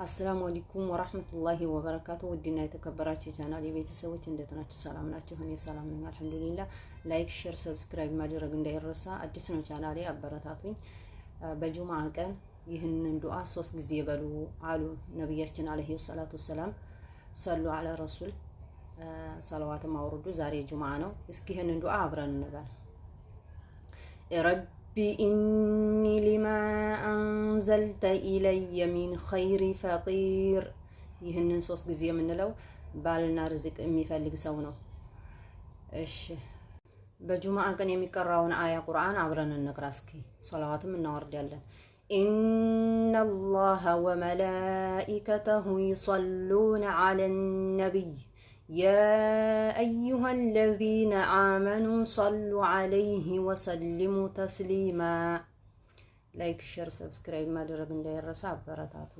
አሰላሙ አለይኩም ወራህመቱላሂ ወበረካቱ። ውድና የተከበራችሁ የቻናል የቤተሰቦች እንዴት ናችሁ? ሰላም ናችሁ? እኔ ሰላም ነኝ አልሐምዱሊላህ። Like፣ share፣ subscribe ማድረግ እንዳይረሳ። አዲስ ነው ቻናሌ፣ አበረታቱኝ። በጁምዓ ቀን ይህንን ዱዓ 3 ጊዜ በሉ አሉ ነቢያችን አለይሂ ሰላቱ ወሰላም። ሰሉ አለ ረሱል፣ ሰለዋትም አውርዱ። ዛሬ ጁምዓ ነው። እስኪ ይህንን ዱዓ አብረን እንበል። رب إني لما أنزلت إلي من خير فقير። ይህንን 3 ጊዜ የምንለው ባልና ርዝቅ የሚፈልግ ሰው ነው። እሺ፣ በጁምዓ ቀን የሚቀራውን አያ ቁርአን አብረን እንቅራ እስኪ፣ ሰላዋትም እናወርዳለን። إن الله وملائكته يصلون على النبي يا أيها الذين آمنوا صلوا عليه وسلموا تسليما። Like፣ share፣ subscribe ማድረግ እንዳይረሳ፣ አበረታቱ።